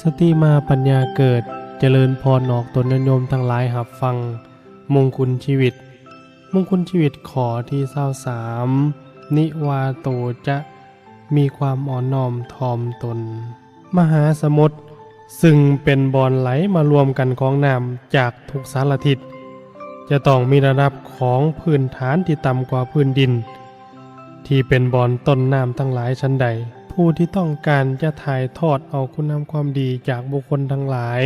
ສະຕິມາປັນຍາເກີດ, ຈະເລີນພອນອອກຕົນຍາດໂຍມທັງຫຼາຍຮັບຟັງ ມົງຄຸນຊີວິດ. ມົງຄຸນຊີວິດຂໍ້ທີຊາວສາມ ນິວາໂຕຈະ ມີຄວາມອ່ອນນ້ອມຖ່ອມຕົນ. ມະຫາສະໝຸດ ຊຶ່ງເປັນບ່ອນໄຫຼມາລວມກັນຂອງນ້ຳຈາກທຸກສາລະທິດ ຈະຕ້ອງມີລະດັບຂອງພື້ນຖານທີ່ຕ່ຳກວ່າພື້ນດິນ ທີ່ເປັນບ່ອນຕົ້ນນ້ຳທັງຫຼາຍສັນໃດ, ຜູ້ທີ່ຕ້ອງການຈະຖ່າຍທອດເອົາຄຸນງາມຄວາມດີຈາກບຸກຄົນທັງຫຼາຍ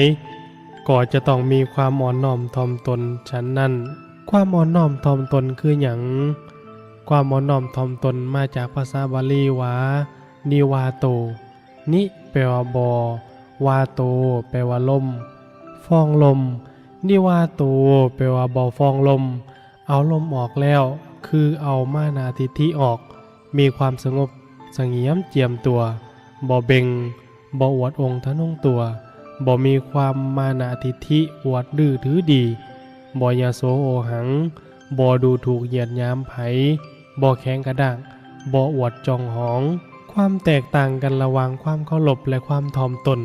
ກໍຈະຕ້ອງມີຄວາມອ່ອນນ້ອມຖ່ອມຕົນສັນນັ້ນ. ຄວາມອ່ອນນ້ອມຖ່ອມຕົນຄືຫຍັງ? ຄວາມອ່ອນນ້ອມຖ່ອມຕົນມາຈາກພາສາບາລີວ່າ ນິວາໂຕ. ນິ ແປວ່າບໍ່, ວາໂຕ ແປວ່າລົມ, ຟອງລົມ. ນິວາໂຕ ແປວ່າບໍ່ຟອງລົມ, ເອົາລົມອອກແລ້ວ ຄືເອົາມານະທິດຖິອອກ, ມີຄວາມສະຫງົບສະຫງຽມຈຽມຕົວ, ບໍ່ເບັ່ງ, ບໍ່ອວດອົງທະນົງຕົວ, ບໍ່ມີຄວາມມານະທິດຖິອວດດື້ຖືດີ, ບໍ່ຍະໂສໂອຫັງ, ບໍ່ດູຖູກຢຽດຫຍາມໃຜ, ບໍ່ແຂງກະດ້າງ, ບໍ່ອວດຈ່ອງຫອງ. ຄວາມແຕກຕ່າງກັນລະຫວ່າງຄວາມເຄົາລົບ ແລະ ຄວາມຖ່ອມຕົນ.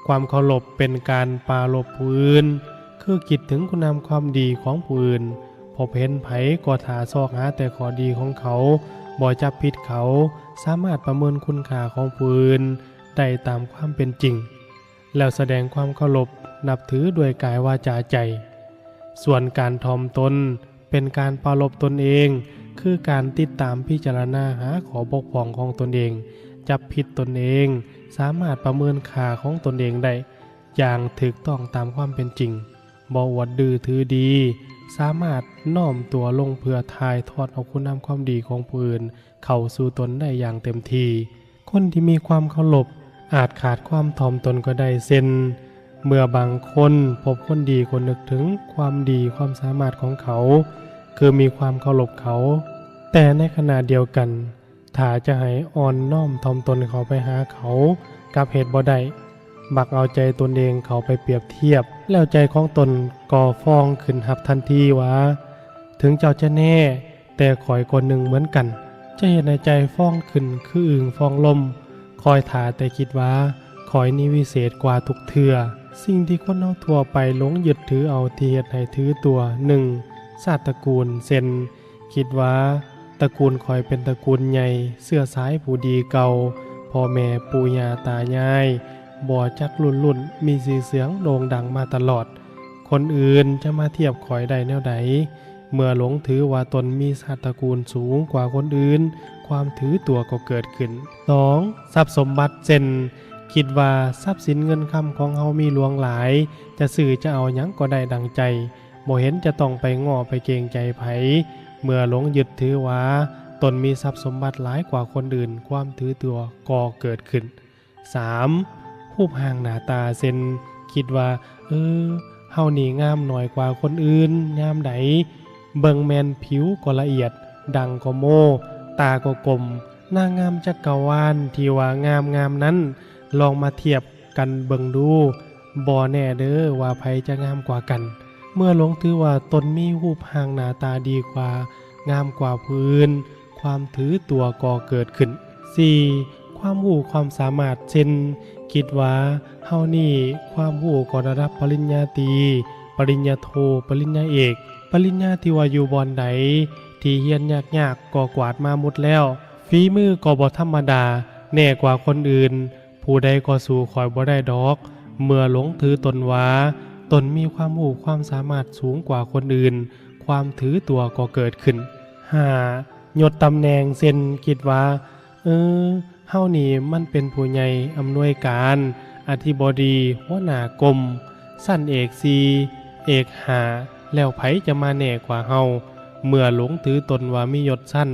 ຄວາມເຄົາລົບເປັນການປາລົບຜູ້ອື່ນ, ຄືຄິດເຖິງຄຸນງາມຄວາມດີຂອງຜູ້ອື່ນ, ພົບເຫັນໃຜກໍຖ້າຊອກຫາແຕ່ຂໍ້ດີຂອງເຂົາ, ບໍ່ຈັບຜິດເຂົາ, ສາມາດປະເມີນຄຸນຄ່າຂອງຜູ້ອື່ນໄດ້ຕາມຄວາມເປັນຈິງ, ແລ້ວສະແດງຄວາມເຄົາລົບນັບຖືດ້ວຍກາຍ ວາຈາ ໃຈ. ສ່ວນການຖ່ອມຕົນ ເປັນການປາລົບຕົນເອງ, ຄືການຕິດຕາມພິຈາລະນາຫາຂໍ້ບົກຜ່ອງຂອງຕົນເອງ, ຈັບຜິດຕົນເອງ, ສາມາດປະເມີນຄ່າຂອງຕົນເອງໄດ້ຢ່າງຖືກຕ້ອງຕາມຄວາມເປັນຈິງ, ບໍ່ອວດດື້ຖືດີ, ສາມາດນ້ອມຕົວລົງເພື່ອຖ່າຍທອດເອົາຄຸນງາມຄວາມດີຂອງຜູ້ອື່ນເຂົ້າສູ່ຕົນໄດ້ຢ່າງເຕັມທີ່. ຄົນທີ່ມີຄວາມເຄົາລົບອາດຂາດຄວາມຖ່ອມຕົນກໍໄດ້, ເຊັ່ນ ເມື່ອບາງຄົນພົບຄົນດີກໍນຶກເຖິງຄວາມດີຄວາມສາມາດຂອງເຂົາ, ຄືມີຄວາມເຄົາລົບເຂົາ, ແຕ່ໃນຂະນະດຽວກັນ ຖ້າຈະໃຫ້ອ່ອນນ້ອມຖ່ອມຕົນເຂົ້າໄປຫາເຂົາ, ກັບເຮັດບໍ່ໄດ້, ມັກເອົາໃຈຕົນເອງເຂົ້າໄປປຽບທຽບ, ແລ້ວໃຈຂອງຕົນກໍຟອງຂຶ້ນຮັບທັນທີວ່າ, ເຖິງເຈົ້າຈະແນ່, ແຕ່ຂ້ອຍກໍໜຶ່ງເໝືອນກັນ. ຈະເຮັດໃຫ້ໃຈຟອງຂຶ້ນຄືອຶ່ງຟອງລົມ, ຄອຍຖ້າແຕ່ຄິດວ່າຂ້ອຍນີ້ວິເສດກວ່າທຸກເທື່ອ. ສິ່ງທີ່ຄົນເຮົາທົ່ວໄປຫຼົງຍຶດຖືເອົາທີ່ເຮັດໃຫ້ຖືຕົວ, ໜຶ່ງ ຊາດຕະກູນ, ເຊັ່ນ ຄິດວ່າຕະກູນຂ້ອຍເປັນຕະກູນໃຫຍ່, ເຊື້ອສາຍຜູ້ດີເກົ່າ, ພໍ່ແມ່ປູ່ຍ່າຕາຍາຍ ບໍ່ຈັກລຸ້ນໆ ມີຊື່ສຽງໂດ່ງດັງມາຕະຫຼອດ. ຄົນອື່ນຈະມາທຽບຂ້ອຍໄດ້ແນວໃດ? ເມື່ອຫຼົງຖືວ່າຕົນມີຊາດຕະກູນສູງກວ່າຄົນອື່ນ, ຄວາມຖືຕົວກໍເກີດຂຶ້ນ. ສອງ ຊັບສົມບັດ, ເຊັ່ນ ຄິດວ່າຊັບສິນເງິນຄຳຂອງເຮົາມີຫຼວງຫຼາຍ, ຈະຊື້ຈະເອົາຫຍັງກໍໄດ້ດັ່ງໃຈ, ບໍ່ເຫັນຈະຕ້ອງໄປງໍ້ໄປເກງໃຈໃຜ. ເມື່ອຫຼົງຍຶດຖືວ່າຕົນມີຊັບສົມບັດຫຼາຍກວ່າຄົນອື່ນ, ຄວາມຖືຕົວກໍເກີດຂຶ້ນ. ສາມ ຮູບຮ່າງໜ້າຕາ, ເຊັ່ນ ຄິດວ່າ ເອີ ເຮົານີ້ງາມໜ້ອຍກວ່າຄົນອື່ນຍາມໃດ, ເບິ່ງແມ່ນຜິວກໍລະອຽດ, ດັງກໍໂມ, ຕາກໍກົມ, ນາງງາມຈັກກະວານທີ່ວ່າງາມໆນັ້ນ, ລອງມາທຽບກັນເບິ່ງດູ, ບໍ່ແນ່ເດີວ່າໃຜຈະງາມກວ່າກັນ. ເມື່ອຫຼົງຖືວ່າຕົນມີຮູບຮ່າງໜ້າຕາດີກວ່າ, ງາມກວ່າຜູ້ອື່ນ, ຄວາມຖືຕົວກໍເກີດຂຶ້ນ. ສີ່ ຄວາມຮູ້ຄວາມສາມາດ, ເຊັ່ນ ຄິດວ່າເຮົານີ້ຄວາມຮູ້ກໍລະດັບປະລິນຍາຕີ, ປະລິນຍາໂທ, ປະລິນຍາເອກ, ປະລິນຍາທີ່ວ່າຢູ່ບ່ອນໃດທີ່ຮຽນຍາກໆກໍກວາດມາໝົດແລ້ວ, ຝີມືກໍບໍ່ທຳມະດາ, ແນ່ກວ່າຄົນອື່ນ, ຜູ້ໃດກໍສູ້ຂ້ອຍບໍ່ໄດ້ດອກ. ເມື່ອຫຼົງຖືຕົນວ່າຕົນມີຄວາມຮູ້ຄວາມສາມາດສູງກວ່າຄົນອື່ນ, ຄວາມຖືຕົວກໍເກີດຂຶ້ນ. ຫ້າ ຍົດຕຳແໜ່ງ, ເຊັ່ນ ຄິດວ່າ ເອີ ເຮົານີ້ມັນເປັນຜູ້ໃຫຍ່ອຳນວຍການ, ອະທິບໍດີ, ຫົວໜ້າກົມ, ຊັ້ນເອກສີ່, ເອກຫ້າ, ແລ້ວໃຜຈະມາແນ່ກວ່າເຮົາ? ເມື່ອຫຼົງຖືຕົນວ່າມີຍົດຊັ້ນ,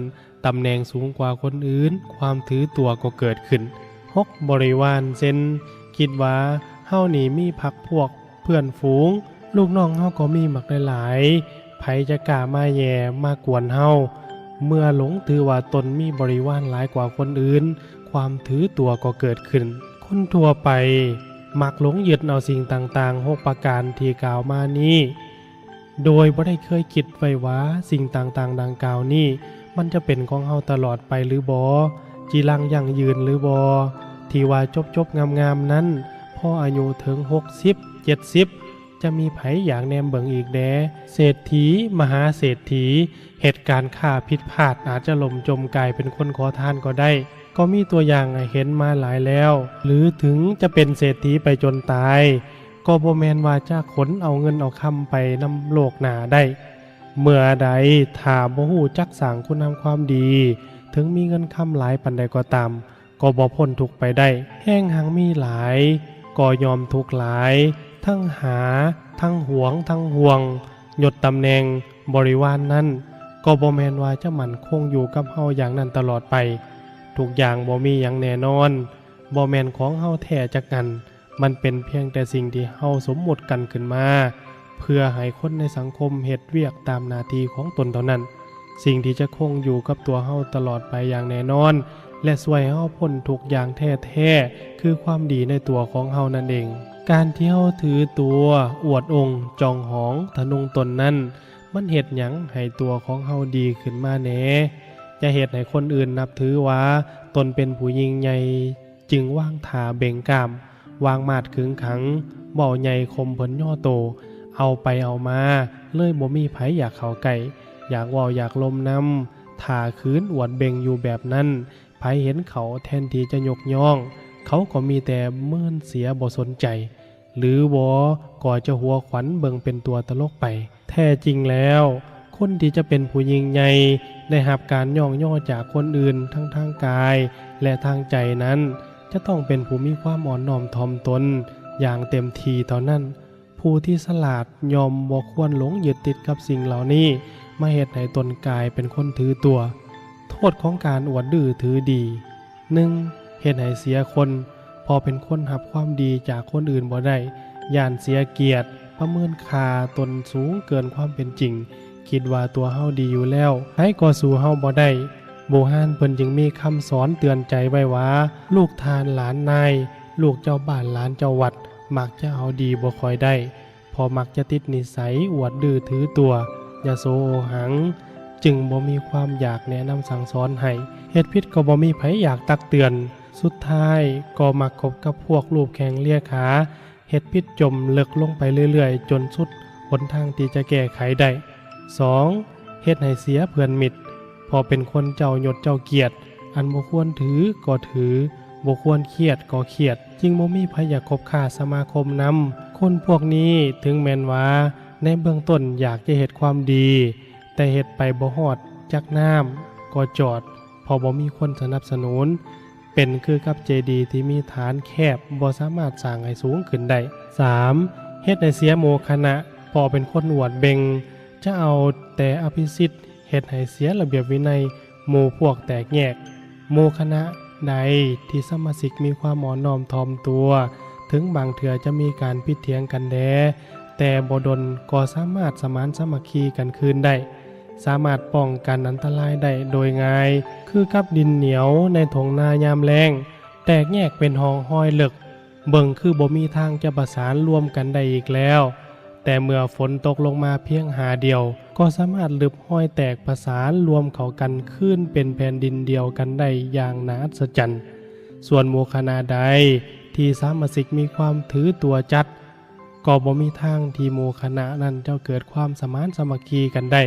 ຕຳແໜ່ງສູງກວ່າຄົນອື່ນ, ຄວາມຖືຕົວກໍເກີດຂຶ້ນ. ຫົກ ບໍລິວານ, ເຊັ່ນ ຄິດວ່າເຮົານີ້ມີພັກພວກເພື່ອນຝູງ, ລູກນ້ອງເຮົາກໍມີບັກຫຼາຍໆ, ໃຜຈະກ້າມາແຍ່ມາກວນເຮົາ? ເມື່ອຫຼົງຖືວ່າຕົນມີບໍລິວານຫຼາຍກວ່າຄົນອື່ນ, ຄວາມຖືຕົວກໍເກີດຂຶ້ນ. ຄົນທົ່ວໄປມັກຫຼົງຍຶດເອົາສິ່ງຕ່າງໆ ຫົກປະການທີ່ກ່າວມານີ້ ໂດຍບໍ່ໄດ້ເຄີຍຄິດໄວ້ວ່າສິ່ງຕ່າງໆດັ່ງກ່າວນີ້ ມັນຈະເປັນຂອງເຮົາຕະຫຼອດໄປຫຼືບໍ່, ຈີລັງຢັ້ງຢືນຫຼືບໍ່. ທີ່ວ່າຈົບໆງາມໆນັ້ນ ເພ ພໍອາຍຸເຖິງຫົກສິບ ເຈັດສິບ ຈະມີໃຜຢາກແນມເບິ່ງອີກແດ່? ເສດຖີ ມະຫາເສດຖີ ເຮັດການຄ້າຜິດພາດ ອາດຈະລົ້ມຈົມກາຍເປັນຄົນຂໍທານກໍໄດ້. ກໍມີຕົວຢ່າງໃຫ້ເຫັນມາຫຼາຍແລ້ວ. ຫຼືເຖິງຈະເປັນເສດຖີໄປຈົນຕາຍ ກໍບໍ່ແມ່ນວ່າຈະຂົນເອົາເງິນເອົາຄຳໄປນຳໂລກໜ້າໄດ້. ເມື່ອໃດຖ້າບໍ່ຮູ້ຈັກສ້າງຄຸນງາມຄວາມດີ ເຖິງມີເງິນຄຳຫຼາຍປານໃດກໍຕາມ ກໍບໍ່ພົ້ນທຸກໄປໄດ້. ແຮງຮັ່ງມີຫຼາຍ ກໍຍ່ອມທຸກຫຼາຍ. ທັງຫາ ທັງຫວງ ທັງຫ່ວງ ຍົດຕຳແໜ່ງ ບໍລິວານນັ້ນ ກໍບໍ່ແມ່ນວ່າຈະໝັ້ນຄົງຢູ່ກັບເຮົາຢ່າງນັ້ນຕະຫຼອດໄປ. ທຸກຢ່າງບໍ່ມີຫຍັງແນ່ນອນ, ບໍ່ແມ່ນຂອງເຮົາແທ້ຈັກອັນ. ມັນເປັນພຽງແຕ່ສິ່ງທີ່ເຮົາສົມມຸດກັນຂຶ້ນມາ ເພື່ອໃຫ້ຄົນໃນສັງຄົມເຮັດວຽກຕາມໜ້າທີ່ຂອງຕົນເທົ່ານັ້ນ. ສິ່ງທີ່ຈະຄົງຢູ່ກັບຕົວເຮົາຕະຫຼອດໄປຢ່າງແນ່ນອນ ແລະ ຊ່ວຍໃຫ້ເຮົາພົ້ນທຸກຢ່າງແທ້ໆ ຄືຄວາມດີໃນຕົວຂອງເຮົານັ້ນເອງ. ການທີ່ເຮົາຖືຕົວ, ອວດອົ່ງ, ຈອງຫອງ, ທະນົງຕົນນັ້ນ ມັນເຮັດຫຍັງໃຫ້ຕົວຂອງເຮົາດີຂຶ້ນມາແດ່? ຈະເຮັດໃຫ້ຄົນອື່ນນັບຖືວ່າຕົນເປັນຜູ້ຍິ່ງໃຫຍ່ ຈຶ່ງວາງທ່າເບັ່ງກ້າມ, ວາງມາດຂຶງຂັງ, ເວົ້າໃຫຍ່ຂົ່ມເພິ່ນຍໍໂຕ, ເອົາໄປເອົາມາເລີຍບໍ່ມີໃຜຢາກເຂົ້າໃກ້, ຢາກເວົ້າຢາກລົມນຳ. ຖ້າຄືນອວດເບັ່ງຢູ່ແບບນັ້ນ, ໃຜເຫັນເຂົາແທນທີ່ຈະຍົກຍ້ອງ, ເຂົາກໍມີແຕ່ເມີນເສຍບໍ່ສົນໃຈ. ຫຼືບໍ່ກໍຈະຫົວຂວັນເບິ່ງເປັນຕົວຕະຫຼົກໄປ. ແທ້ຈິງແລ້ວ, ຄົນທີ່ຈະເປັນຜູ້ຍິ່ງໃຫຍ່ ໄດ້ຮັບການຍ້ອງຍໍຈາກຄົນອື່ນທັງທາງກາຍ ແລະ ທາງໃຈນັ້ນ ຈະຕ້ອງເປັນຜູ້ມີຄວາມອ່ອນນ້ອມຖ່ອມຕົນຢ່າງເຕັມທີ່ເທົ່ານັ້ນ. ຜູ້ທີ່ສະຫຼາດຍ່ອມບໍ່ຄວນຫຼົງຍຶດຕິດກັບສິ່ງເຫຼົ່ານີ້ ມາເຮັດໃຫ້ຕົນກາຍເປັນຄົນຖືຕົວ. ໂທດຂອງການອວດດື້ຖືດີ. ໜຶ່ງ, ເຮັດໃຫ້ເສຍຄົນ, ເພາະເປັນຄົນຮັບຄວາມດີຈາກຄົນອື່ນບໍ່ໄດ້, ຢ້ານເສຍກຽດ, ປະເມີນຄ່າຕົນສູງເກີນຄວາມເປັນຈິງ, ຄິດວ່າຕົວເຮົາດີຢູ່ແລ້ວ, ໃຜກໍສູ້ເຮົາບໍ່ໄດ້. ບູຮານເພິ່ນຈຶ່ງມີຄຳສອນເຕືອນໃຈໄວ້ວ່າ, ລູກທ່ານຫຼານນາຍ, ລູກເຈົ້າບ້ານຫຼານເຈົ້າວັດ, ມັກຈະເອົາດີບໍ່ຄ່ອຍໄດ້. ເພາະມັກຈະຕິດນິໄສອວດດື້ຖືຕົວ, ຍະໂສໂອຫັງ, ຈຶ່ງບໍ່ມີຄວາມຢາກແນະນຳສັ່ງສອນໃຫ້. ເຮັດຜິດກໍບໍ່ມີໃຜຢາກຕັກເຕືອນ, ສຸດທ້າຍກໍມັກຄົບກັບພວກລູບແຂ້ງເລຍຂາ, ເຮັດຜິດຈົມເລິກລົງໄປເລື້ອຍໆ ຈົນສຸດຫົນທາງທີ່ຈະແກ້ໄຂໄດ້. ສອງ, ເຮັດໃຫ້ເສຍເພື່ອນມິດ, ເພາະເປັນຄົນເຈົ້າຍົດເຈົ້າກຽດ, ອັນບໍ່ຄວນຖືກໍຖື, ບໍ່ຄວນຄຽດກໍຄຽດ, ຈຶ່ງບໍ່ມີໃຜຢາກຄົບຄ້າສະມາຄົມນຳ. ຄົນພວກນີ້ເຖິງແມ່ນວ່າໃນເບື້ອງຕົ້ນຢາກຈະເຮັດຄວາມດີ, ແຕ່ເຮັດໄປບໍ່ຮອດຈັກນ້ຳກໍຈອດ, ເພາະບໍ່ມີຄົນສະໜັບສະໜູນ, ເປັນຄືກັບເຈດີທີ່ມີຖານແຄບ, ບໍ່ສາມາດສ້າງໃຫ້ສູງຂຶ້ນໄດ້. ສາມ, ເຮັດໃຫ້ເສຍໂມຄະນະ, ເພາະເປັນຄົນອວດເບັ່ງ, ຈະເອົາແຕ່ອະພິສິດ, ເຮັດໃຫ້ເສຍລະບຽບວິໄນ, ໝູ່ພວກແຕກແຍກ. ໝູ່ຄະນະໃດທີ່ສະມາຊິກມີຄວາມອ່ອນນ້ອມຖ່ອມຕົວ, ເຖິງບາງເທື່ອຈະມີການຜິດຖຽງກັນແດ່, ແຕ່ບໍ່ດົນກໍສາມາດສະໝານສາມັກຄີກັນຄືນໄດ້, ສາມາດປ້ອງກັນອັນຕະລາຍໄດ້ໂດຍງ່າຍ, ຄືກັບດິນໜຽວໃນທົ່ງນາຍາມແລ້ງ, ແຕກແຍກເປັນຮ່ອງຮອຍເລິກ, ເບິ່ງຄືບໍ່ມີທາງຈະປະສານລວມກັນໄດ້ອີກແລ້ວ, ແຕ່ເມື່ອຝົນຕົກລົງມາພຽງຫາດຽວ, ກໍສາມາດລຶບຮອຍແຕກປະສານລວມເຂົ້າກັນຄືນເປັນແຜ່ນດິນດຽວກັນໄດ້ຢ່າງໜ້າອັດສະຈັນ. ສ່ວນໝູ່ຄະນະໃດທີ່ສະມາຊິກມີຄວາມຖືຕົວຈັດ, ກໍບໍ່ມີທາງທີ່ໝູ່ຄະນະນັ້ນຈະເກີດຄວາມສະໝານສາມັກຄີກັນໄດ້,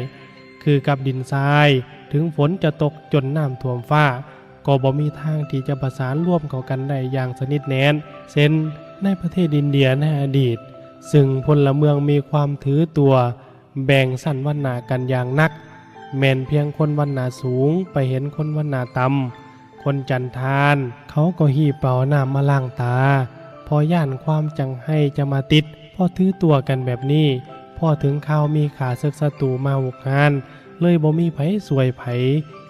ຄືກັບດິນຊາຍ, ເຖິງຝົນຈະຕົກຈົນນ້ຳຖ້ວມຟ້າ, ກໍບໍ່ມີທາງທີ່ຈະປະສານລວມເຂົ້າກັນໄດ້ຢ່າງສະໜິດແໜ້ນ. ເຊັ່ນ, ໃນປະເທດອິນເດຍໃນອະດີດ, ຊຶ່ງພົນລະເມືອງມີຄວາມຖືຕົວ, ແບ່ງຊັ້ນວັນນະກັນຢ່າງໜັກ, ແມ່ນພຽງຄົນວັນນະສູງໄປເຫັນຄົນວັນນະຕ່ຳ, ຄົນຈັນທານ, ເຂົາກໍຮີບເອົານ້ຳມາລ້າງຕາ, ເພາະຢ້ານຄວາມຈັງໄຫ້ຈະມາຕິດ. ພໍຖືຕົວກັນແບບນີ້, ພໍເຖິງຄາວມີຂ້າເສິກສັດຕູມາຮຸກຮານ, ເລີຍບໍ່ມີໃຜຊ່ວຍໃຜ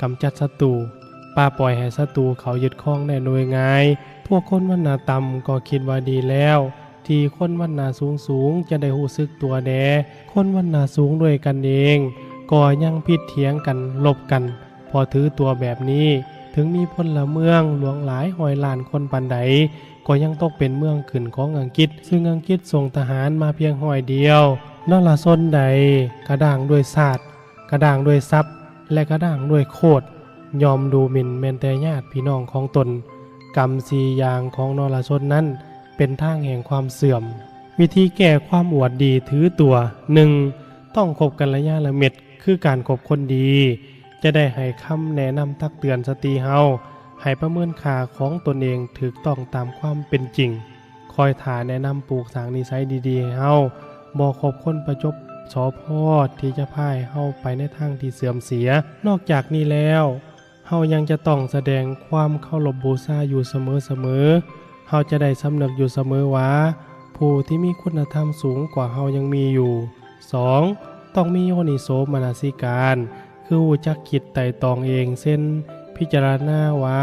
ກຳຈັດສັດຕູ, ປະປ່ອຍໃຫ້ສັດຕູເຂົາຍຶດຄອງໄດ້ໂດຍງ່າຍ. ພວກຄົນວັນນະຕ່ຳກໍຄິດວ່າດີແລ້ວ ທີ່ຄົນວັນນະສູງໆຈະໄດ້ຮູ້ສຶກຕົວແດ່. ຄົນວັນນະສູງດ້ວຍກັນເອງກໍຍັງຜິດຖຽງກັນ, ລົບກັນ, ເພາະຖືຕົວແບບນີ້, ເຖິງມີພົນລະເມືອງຫຼວງຫຼາຍຮ້ອຍລ້ານຄົນປານໃດ, ກໍຍັງຕົກເປັນເມືອງຂຶ້ນຂອງອັງກິດ, ຊຶ່ງອັງກິດສົ່ງທະຫານມາພຽງຮ້ອຍດຽວ. ນະລະຊົນໃດກະດ້າງດ້ວຍຊາດ, ກະດ້າງດ້ວຍຊັບ ແລະ ກະດ້າງດ້ວຍໂຄດ, ຍ່ອມດູໝິ່ນແມ່ນແຕ່ຍາດພີ່ນ້ອງຂອງຕົນ. ກຳສີ່ຢ່າງຂອງນະລະຊົນນັ້ນ ເປັນທາງແຫ່ງຄວາມເສື່ອມ. ວິທີແກ້ຄວາມອວດດີຖືຕົວ. ໜຶ່ງ, ຕ້ອງຄົບກັນລະຍານະມິດ ຄືການຄົບຄົນດີ. ຈະໄດ້ໃຫ້ຄຳແນະນຳຕັກເຕືອນສະຕິເຮົາ ໃຫ້ປະເມີນຄ່າຂອງຕົນເອງຖືກຕ້ອງຕາມຄວາມເປັນຈິງ. ຄອຍຖ້າແນະນຳປູກສ້າງນິໄສດີໆໃຫ້ເຮົາ, ບໍ່ຄົບຄົນປະຈົບສໍ້ພໍທີ່ຈະພາໃຫ້ເຮົາໄປໃນທາງທີ່ເສື່ອມເສຍ. ນອກຈາກນີ້ແລ້ວ, ເຮົາຍັງຈະຕ້ອງສະແດງຄວາມເຄົາລົບບູຊາຢູ່ສະເໝີໆ. ເຮົາຈະໄດ້ສຳນຶກຢູ່ສະເໝີວ່າ ຜູ້ທີ່ມີຄຸນນະທຳສູງກວ່າເຮົາຍັງມີຢູ່. ສອງ, ຕ້ອງມີໂຍນິໂສມະນະສິການ ຄືຮູ້ຈັກຄິດໄຕ່ຕອງເອງ, ເຊັ່ນ ພິຈາລະນາວ່າ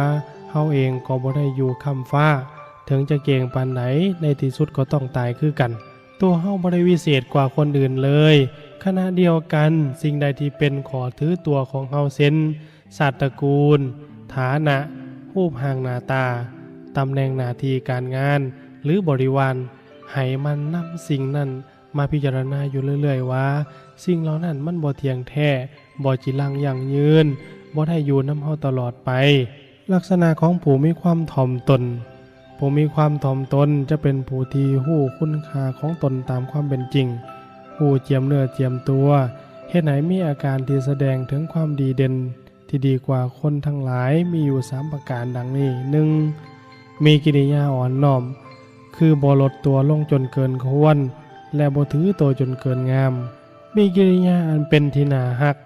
ເຮົາເອງກໍບໍ່ໄດ້ຢູ່ຄ້ຳຟ້າ, ເຖິງຈະເກັ່ງປານໃດ, ໃນທີ່ສຸດກໍຕ້ອງຕາຍຄືກັນ. ຕົວເຮົາບໍ່ໄດ້ວິເສດກວ່າຄົນອື່ນເລີຍ, ຂະນະດຽວກັນ, ສິ່ງໃດທີ່ເປັນຂໍ້ຖືຕົວຂອງເຮົາ, ເຊັ່ນ ຊາດຕະກູນ, ຖານະ, ຮູບຮ່າງໜ້າຕາ, ຕຳແໜ່ງໜ້າທີ່ການງານ ຫຼື ບໍລິວານ, ໃຫ້ໝັ່ນນຳສິ່ງນັ້ນມາພິຈາລະນາຢູ່ເລື້ອຍໆວ່າ ສິ່ງເຫຼົ່ານັ້ນມັນບໍ່ທ່ຽງແທ້, ບໍ່ຈີລັງຢັ້ງຍືນ, ບໍ່ໄດ້ຢູ່ນຳເຮົາຕະຫຼອດໄປ. ລັກສະນະຂອງຜູ້ມີຄວາມຖ່ອມຕົນ. ຜູ້ມີຄວາມຖ່ອມຕົນຈະເປັນຜູ້ທີ່ຮູ້ຄຸນຄ່າຂອງຕົນຕາມຄວາມເປັນຈິງ, ຮູ້ຈຽມເນື້ອຈຽມຕົວ, ເຮັດໃຫ້ມີອາການທີ່ສະແດງເຖິງຄວາມດີເດັ່ນ ທີ່ດີກວ່າຄົນທັງຫຼາຍມີຢູ່ສາມປະການດັ່ງນີ້. ໜຶ່ງ, ມີກິລິຍາອ່ອນນ້ອມ, ຄືບໍ່ລົດຕົວລົງຈົນເກີນຄວນ ແລະ ບໍ່ຖືໂຕຈົນເກີນງາມ. ມີກິລິຍາອັນເປັນທີ່ໜ້າຮັກ,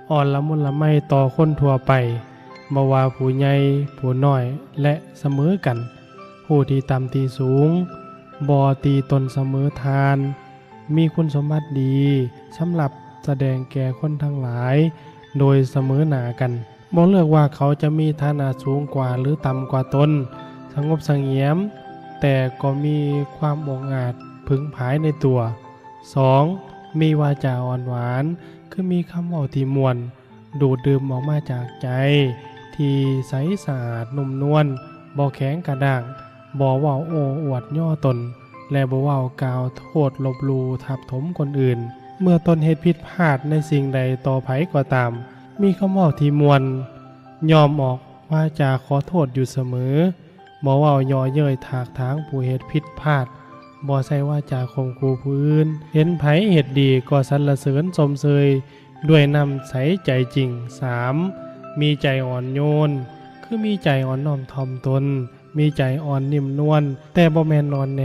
ອ່ອນລະມຸນລະໄມຕໍ່ຄົນທົ່ວໄປ, ບໍ່ວ່າຜູ້ໃຫຍ່, ຜູ້ນ້ອຍ ແລະ ສະເໝີກັນ, ຮູ້ທີ່ຕ່ຳທີ່ສູງ, ບໍ່ຕີຕົນສະເໝີທ່ານ, ມີຄຸນສົມບັດດີສຳລັບສະແດງແກ່ຄົນທັງຫຼາຍໂດຍສະເໝີໜ້າກັນ, ບໍ່ເລືອກວ່າເຂົາຈະມີຖານະສູງກວ່າ ຫຼື ຕ່ຳກວ່າຕົນ, ສະຫງົບສະຫງຽມ, ແຕ່ກໍມີຄວາມອົງອາດ, ເຜິງຜາຍໃນຕົວ. ສອງ, ມີວາຈາອ່ອນຫວານ, ຄືມີຄຳເວົ້າທີ່ມ່ວນ, ດູດດື່ມອອກມາຈາກໃຈ ທີ່ໃສສະອາດນຸ່ມນວນ, ບໍ່ແຂງກະດ້າງ, ບໍ່ເວົ້າໂອ້ອວດຍໍຕົນ ແລະ ບໍ່ເວົ້າກ່າວໂທດລົບຫຼູ່ທັບຖົມຄົນອື່ນ. ເມື່ອຕົນເຮັດຜິດພາດໃນສິ່ງໃດຕໍ່ໃຜກໍຕາມ, ມີຄຳເວົ້າທີ່ມ່ວນ, ຍອມອອກວາຈາຂໍໂທດຢູ່ສະເໝີ, ບໍ່ເວົ້າເຍາະເຍີ້ຍຖາກຖາງຜູ້ເຮັດຜິດພາດ, ບໍ່ໃຊ້ວາຈາຂົ່ມຂູ່ຜູ້ອື່ນ, ເຫັນໃຜເຮັດດີກໍສັນລະເສີນຊົມເຊີຍ ດ້ວຍນ້ຳໃສໃຈຈິງ. ສາມ, ມີໃຈອ່ອນໂຍນ, ຄືມີໃຈອ່ອນນ້ອມຖ່ອມຕົນ, ມີໃຈອ່ອນນິ້ມນວນ, ແຕ່ບໍ່ແມ່ນອ່ອນແອ,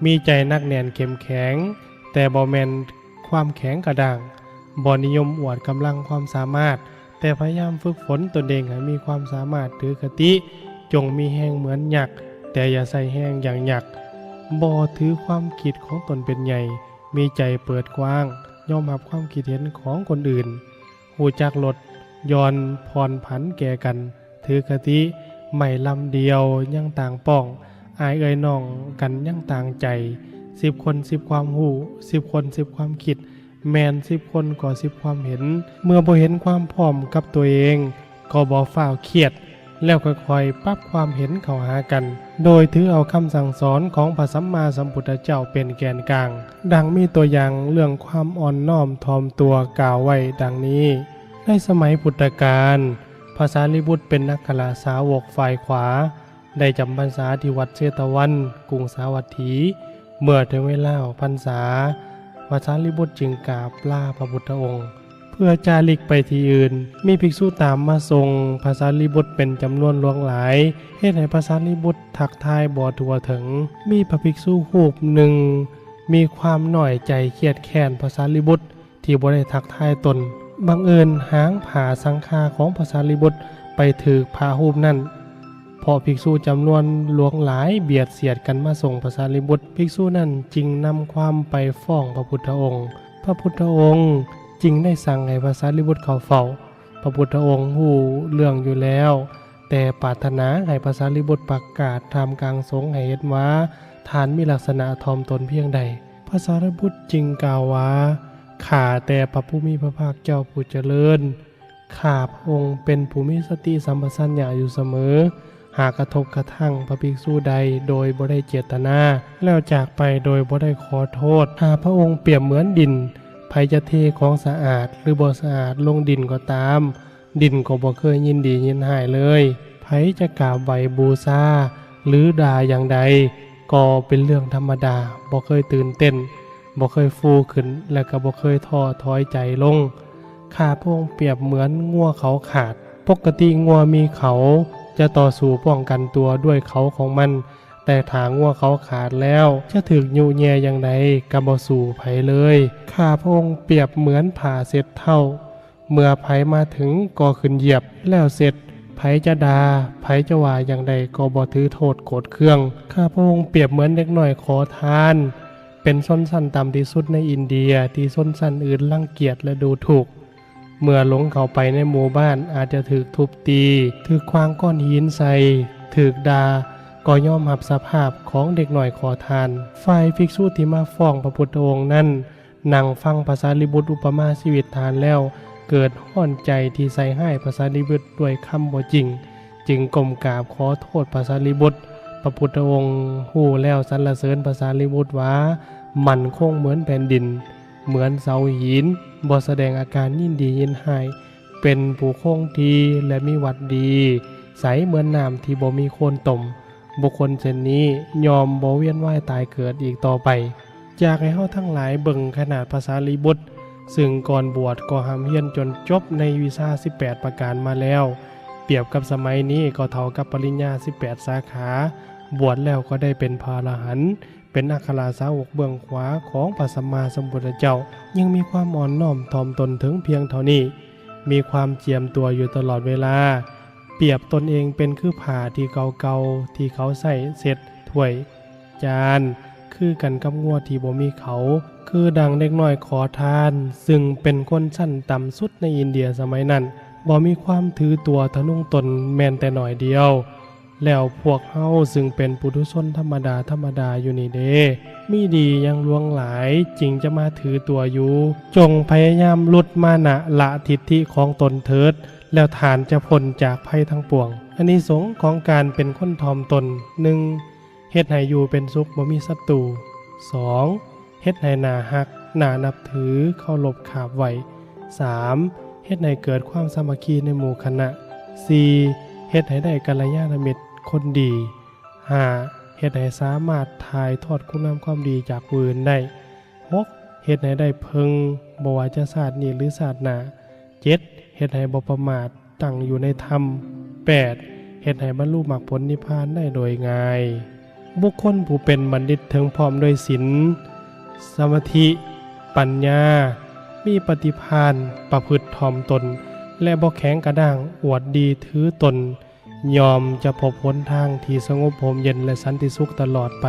ມີໃຈໜັກແໜ້ນເຂັ້ມແຂງ, ແຕ່ບໍ່ແມ່ນຄວາມແຂງກະດ້າງ, ບໍ່ນິຍົມອວດກຳລັງຄວາມສາມາດ, ແຕ່ພະຍາຍາມຝຶກຝົນຕົນເອງໃຫ້ມີຄວາມສາມາດ. ຖືຄະຕິ, ຈົ່ງມີແຮງເໝືອນຍັກ, ແຕ່ຢ່າໃຊ້ແຮງຢ່າງຍັກ, ບໍ່ຖືຄວາມຄິດຂອງຕົນເປັນໃຫຍ່. ມີໃຈເປີດກວ້າງ, ຍອມຮັບຄວາມຄິດເຫັນຂອງຄົນອື່ນ, ຮູ້ຈັກລົດຢ່ອນຜ່ອນຜັນແກ່ກັນ. ຖືຄະຕິ, ໄມ້ລຳດຽວຍັງຕ່າງປ້ອງ, ອ້າຍເອື້ອຍນ້ອງກັນຍັງຕ່າງໃຈ. ສິບຄົນສິບຄວາມຮູ້, ສິບຄົນສິບຄວາມຄິດ, ແມ່ນສິບຄົນກໍສິບຄວາມເຫັນ. ເມື່ອບໍ່ເຫັນຄວາມພ້ອມກັບຕົວເອງ, ກໍບໍ່ຟ້າວຄຽດ, ແລ້ວຄ່ອຍໆປັບຄວາມເຫັນເຂົ້າຫາກັນ, ໂດຍຖືເອົາຄຳສັ່ງສອນຂອງພະສຳມາສຳພຸດທະເຈົ້າເປັນແກນກາງ. ດັ່ງມີຕົວຢ່າງເລື່ອງຄວາມອ່ອນນ້ອມຖ່ອມຕົວກ່າວໄວ້ດັ່ງນີ້. ໃນສະໄໝພຸດທະການ, ພະສາລີບຸດເປັນອັກຄະລະສາວົກຝ່າຍຂວາ, ໄດ້ຈຳພັນສາທີ່ວັດເຊຕະວັນ, ກຸງສາວັດຖີ. ເມື່ອເຖິງເວລາອອກພັນສາ, ພະສາລີບຸດຈຶ່ງກາບລາພະພຸດທະອົງ ເພື່ອຈາລິກໄປທີ່ອື່ນ. ມີພິກສຸຕາມມາສົ່ງພະສາລີບຸດເປັນຈຳນວນຫຼວງຫຼາຍ, ເຮັດໃຫ້ພະສາລີບຸດທັກທາຍບໍ່ທົ່ວເຖິງ. ມີພະພິກສຸຮູບໜຶ່ງມີຄວາມນ້ອຍໃຈຄຽດແຄ້ນພະສາລີບຸດ ທີ່ບໍ່ໄດ້ທັກທາຍຕົນ. ບັງເອີນຫາງຜ້າສັງຄາຂອງພະສາລີບຸດໄປຖືກພະຮູບນັ້ນ, ເພາະພິກສຸຈຳນວນຫຼວງຫຼາຍບຽດສຽດກັນມາສົ່ງພະສາລີບຸດ. ພິກສຸນັ້ນຈຶ່ງນຳຄວາມໄປຟ້ອງພະພຸດທະອົງ. ພະພຸດທະອົງຈຶ່ງໄດ້ສັ່ງໃຫ້ພະສາລີບຸດເຂົ້າເຝົ້າ. ພະພຸດທະອົງຮູ້ເລື່ອງຢູ່ແລ້ວ, ແຕ່ປາດຖະໜາໃຫ້ພະສາລີບຸດປະກາດທ່າມກາງສົງໃຫ້ເຫັນວ່າ ທ່ານມີລັກສະນະຖ່ອມຕົນພຽງໃດ. ພະສາລີບຸດຈຶ່ງກ່າວວ່າ, ຂ້າແຕ່ພະຜູ້ມີພະພາກເຈົ້າຜູ້ຈະເລີນ, ຂ້າພະອົງເປັນຜູ້ມີສະຕິສຳປະຊັນຍະຢູ່ສະເໝີ, ຫາກກະທົບກະທັ່ງພະພິກສຸໃດໂດຍບໍ່ໄດ້ເຈດຕະນາ, ແລ້ວຈາກໄປໂດຍບໍ່ໄດ້ຂໍໂທດ. ຖ້າພະອົງປຽບເໝືອນດິນ, ໃຜຈະເທຂອງສະອາດ ຫຼື ບໍ່ສະອາດລົງດິນກໍຕາມ, ດິນກໍບໍ່ເຄີຍຍິນດີຍິນຮ້າຍເລີຍ. ໃຜຈະກາບໄຫວ້ບູຊາ ຫຼື ດ່າຢ່າງໃດ, ກໍເປັນເລື່ອງທຳມະດາ, ບໍ່ເຄີຍຕື່ນເຕັ້ນ, ບໍ່ເຄີຍຟູຂຶ້ນ ແລະ ກໍບໍ່ເຄີຍທໍ້ຖອຍໃຈລົງ. ຂ້າພະອົງປຽບເໝືອນງົວເຂົາຂາດ. ປົກກະຕິງົວມີເຂົາຈະຕໍ່ສູ້ປ້ອງກັນຕົວດ້ວຍເຂົາຂອງມັນ, ແຕ່ຖ້າງົວເຂົາຂາດແລ້ວ ຈະຖືກຍຸແຍ່ຢ່າງໃດກໍບໍ່ສູ້ໃຜເລີຍ. ຂ້າພະອົງປຽບເໝືອນຜ້າເຊັດເທົ້າ. ເມື່ອໃຜມາເຖິງກໍຂຶ້ນຢຽບແລ້ວເຊັດ, ໃຜຈະດ່າ, ໃຜຈະວ່າຢ່າງໃດກໍບໍ່ຖືໂທດໂກດເຄືອງ. ຂ້າພະອົງປຽບເໝືອນເດັກນ້ອຍຂໍທານ, ເປັນຊົນຊັ້ນຕ່ຳທີ່ສຸດໃນອິນເດຍ ທີ່ຊົນຊັ້ນອື່ນລັງກຽດ ແລະ ດູຖູກ. ເມື່ອຫຼົງເຂົ້າໄປໃນໝູ່ບ້ານ ອາດຈະຖືກທຸບຕີ, ຖືກຂວ້າງກ້ອນຫີນໃສ່, ຖືກດ່າ, ກໍຍອມຮັບສະພາບຂອງເດັກນ້ອຍຂໍທານ. ຝ່າຍພິກສຸທີ່ມາຟ້ອງພະພຸດທະອົງນັ້ນ ນັ່ງຟັງພະສາລີບຸດອຸປະມາຊີວິດທ່ານແລ້ວ ເກີດຮ້ອນໃຈທີ່ໃສ່ຮ້າຍພະສາລີບຸດດ້ວຍຄຳບໍ່ຈິງ, ຈຶ່ງກົ້ມກາບຂໍໂທດພະສາລີບຸດ. ພະພຸດທະອົງຮູ້ແລ້ວສັນລະເສີນພະສາລີບຸດວ່າ ໝັ້ນຄົງເໝືອນແຜ່ນດິນ, ເໝືອນເສົາຫີນ, ບໍ່ສະແດງອາການຍິນດີຍິນຮ້າຍ, ເປັນຜູ້ຄົງທີ່ ແລະ ມີວັດດີ, ໃສເໝືອນນ້ຳທີ່ບໍ່ມີໂຄນຕົມ. ບຸກຄົນເຊັ່ນນີ້ຍ່ອມບໍ່ວຽນວ່າຍຕາຍເກີດອີກຕໍ່ໄປ. ຢາກໃຫ້ເຮົາທັງຫຼາຍເບິ່ງຂະໜາດພະສາລີບຸດ, ຊຶ່ງກ່ອນບວດກໍຮ່ຳຮຽນຈົນຈົບໃນວິຊາສິບແປດປະການມາແລ້ວ, ປຽບກັບສະໄໝນີ້ກໍເທົ່າກັບປະລິນຍາສິບແປດສາຂາ, ບວດແລ້ວກໍໄດ້ເປັນພະອະລະຫັນ, ເປັນອັກຄະລາສາວົກເບື້ອງຂວາຂອງພະສຳມາສຳພຸດທະເຈົ້າ, ຍັງມີຄວາມອ່ອນນ້ອມຖ່ອມຕົນເຖິງພຽງເທົ່ານີ້, ມີຄວາມຈຽມຕົວຢູ່ຕະຫຼອດເວລາ, ປຽບຕົນເອງເປັນຄືຜ້າທີ່ເກົ່າໆ ທີ່ເຂົາໃຊ້ເຊັດຖ້ວຍ ຈານ ຄືກັນກັບງົວທີ່ບໍ່ມີເຂົາ, ຄືດັ່ງເດັກນ້ອຍຂໍທານ ຊຶ່ງເປັນຄົນຊັ້ນຕ່ຳສຸດໃນອິນເດຍສະໄໝນັ້ນ, ບໍ່ມີຄວາມຖືຕົວທະນຸງຕົນແມ່ນແຕ່ໜ້ອຍດຽວ. ແລ້ວພວກເຮົາຊຶ່ງເປັນປຸຖຸຊົນທຳມະດາທຳມະດາຢູ່ນີ້ເດ ມີດີຢ່າງຫຼວງຫຼາຍຈຶ່ງຈະມາຖືຕົວຢູ່. ຈົ່ງພະຍາຍາມຫຼຸດມານະລະທິດຖິຂອງຕົນເຖີດ, ແລ້ວທ່ານຈະພົ້ນຈາກໄພທັງປວງ. ອານິສົງຂອງການເປັນຄົນຖ່ອມຕົນ, ໜຶ່ງ ເຮັດໃຫ້ຢູ່ເປັນສຸກບໍ່ມີສັດຕູ. ສອງ ເຮັດໃຫ້ໜ້າຮັກ, ໜ້ານັບຖື, ເຄົາລົບຂາບໄຫວ້. ສາມ ເຮັດໃຫ້ເກີດຄວາມສາມັກຄີໃນໝູ່ຄະນະ. ສີ່ ເຮັດໃຫ້ໄດ້ກັນລະຍານະມິດຄົນດີ. ຫ້າ ເຮັດໃຫ້ສາມາດຖ່າຍທອດຄຸນງາມຄວາມດີຈາກຜູ້ອື່ນໄດ້. ຫົກ ເຮັດໃຫ້ໄດ້ເພິ່ງ, ບໍ່ວ່າຈະຊາດນີ້ ຫຼື ຊາດໜ້າ. ເຈັດ ເຮັດໃຫ້ບໍ່ປະໝາດ, ຕັ້ງຢູ່ໃນທຳ. ແປດ ເຮັດໃຫ້ບັນລຸມັກຜົນນິບພານໄດ້ໂດຍງ່າຍ. ບຸກຄົນຜູ້ເປັນບັນດິດເຖິງພ້ອມດ້ວຍສິນ, ສະມາທິ, ປັນຍາ, ມີປະຕິພານ, ປະພຶດຖ່ອມຕົນ ແລະ ບໍ່ແຂງກະດ້າງ, ອວດດີຖືຕົນ, ຍ່ອມຈະພົບຫົນທາງທີ່ສະຫງົບຮົ່ມເຢັນ ແລະ ສັນຕິສຸກຕະຫຼອດໄປ.